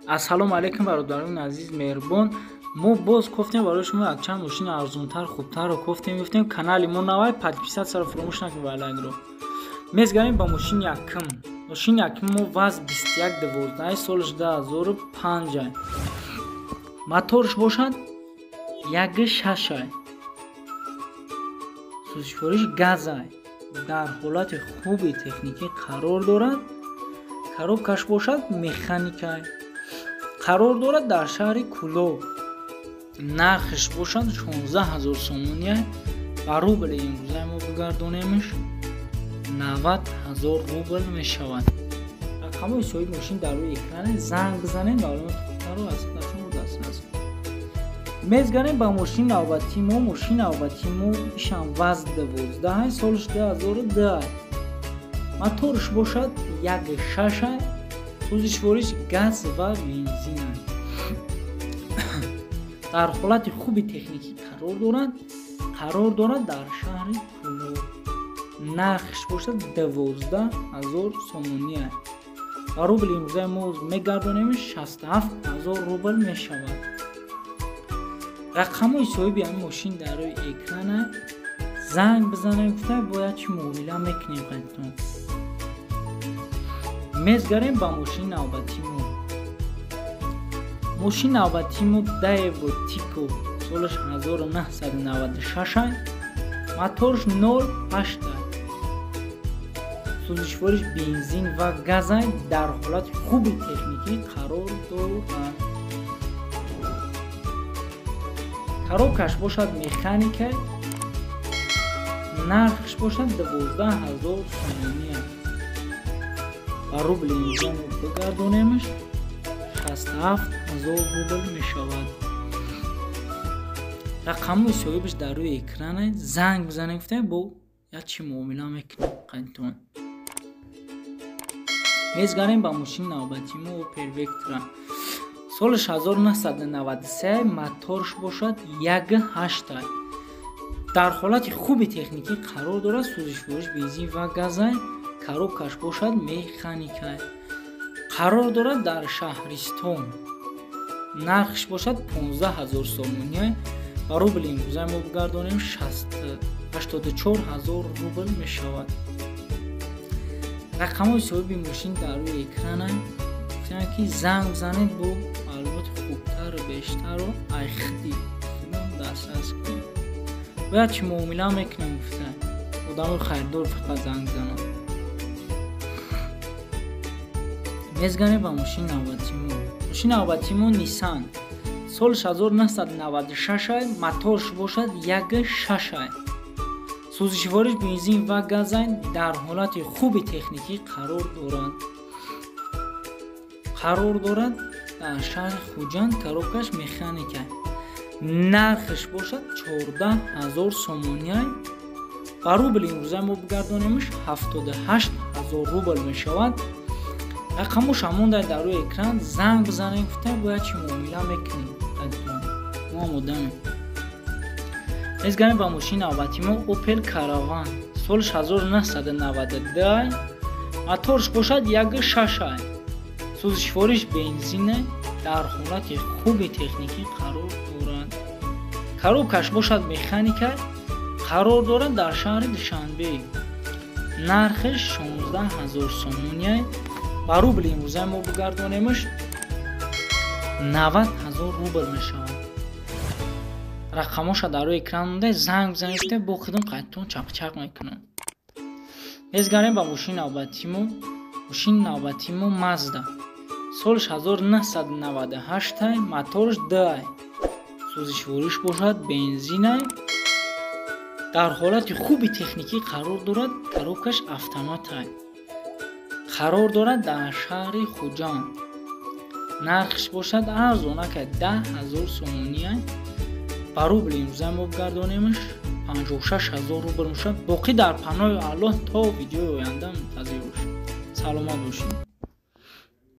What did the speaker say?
Ассалому алайкум, бародарони азиз, меҳрубон. Мо боз кофтем барои шумо якчанд мошини арзонтар, хубтарро кофтем, гуфтем. Канали мо навай, подписаться ро фуромӯш накунед ва лайкро. Мезгарем ба мошини якум. Мошини якум мо ВАЗ 2112, солаш 2005. Моторш бошад 1.6, сӯзишвориш газай, дар ҳолати хуби техникӣ қарор дорад, коробкаш бошад механикай, қарор дорад дар шаҳри Кӯлоб. Нархш бошад 16 000 сомония. Ба рубли имрӯзаи мо бигардонемш, 90 000 рубл мешавад. Рақамҳои соҳиби мошин дар рӯи экране, занг бизанед, маълумоти хубтарро аз худашон дастрас кунед. Мезгарем ба мошини навбатии мо. Мошини навбатии мо ишам ВАЗ 12, солаш 2002, моторш бошад 1.6, сӯзишвориш газ ва бензин, дар ҳолати хуби техникӣ қарор дорад, қарор дорад дар шаҳри Кӯлоб. Нархш бошад 12 000 сомония. Ба рубли имрӯзаи мо мегардонем, 67 000 рубл мешавад. Рақамҳои соҳиби ҳамин мошин дар рӯи экрана, занг бизанем, гуфта бояд чӣ муомила мекунем қайтон. Мезгарем ба мошини навбатии мо. Мошини навбатии мо Даево Тико, солаш 1996, моторш 0.8, сӯзишвориш бензин ва газай, дар ҳолати хуби техникӣ қарор дорад, коробкаш бошад механика, нархш бошад 12 000 сомония. Ба рубли имрӯза мо бигардонемш, 67 000 рубл мешавад. Рақамҳои соҳибаш дар рӯи экране, занг бизанем, гуфтем, бо як чӣ муомила мекунем қайтон. Мезгарем ба мошини навбатии мо, Опел Вектра, солаш 1993, моторш бошад 1.8, дар ҳолати хуби техникӣ қарор дорад, сӯзишвориш бензин ва газай, коробкаш бошад механикай, қарор дорад дар шаҳристон. Нархш бошад 15 000 сомония. Ба рубли имрӯзаи мо бигардонем, 84 000 рубл мешавад. Рақамҳои соҳиби мошин дар рӯи экрана, гуфтанд ки занг бизанед, бо маълумоти хубтару бештарро айхди худам дастрас кунед. Бояд чӣ муомила мекунем, гуфта, одамои харидор фақат занг зананд. Мезганем ба мошини навбатии мо. Мошини навбатии мо Нисан, солаш 1996, моторш бошад 1.6, сӯзишвориш бензин ва газай, дар ҳолати хуби техникӣ қарор дорад, қарор дорад дар шаҳри Хуҷанд, коробкаш механика, нархш бошад 14 000 сомония. Ба рубли имрӯза мо бигардонемш, 78 000 рубл мешавад. Рақамош ҳамондай дар рӯи экран, занг бизанем, гуфта, бояд чӣ муомила мекунем, мо омодамем. Мезгарем ба мошини навбатии мо, Опел Караван, солаш 1992, моторш бошад 1.6, сӯзишвориш бензине, дар ҳолати хуби техникӣ қарор дорад, коробкаш бошад механика, қарор дорад дар шаҳри Душанбе. Нархш 16 000 сомония. Ба рубли имрӯзаи мо бигардонемш, 90 000 рубл мешавад. Рақамоша дар рӯи экран монда, занг бизанед, бо худам қайтон чақчақ мекунам. Мезгарем ба мошини навбатии мо. Мошини навбатии мо Мазда, солаш 1998, моторш 2, сӯзишвориш бошад бензинай, дар ҳолати хуби техникӣ қарор дорад, коробкаш автоматай, қарор дорад дар шаҳри Хуҷанд. Нархш бошад арзонака, 10 000 сомония. Ба рубли имрӯза мо бигардонемш, 56 000 рубл мешавад. Боқӣ дар паноҳи Аллоҳ, то видеои оянда мунтазир бошед, саломат бошед.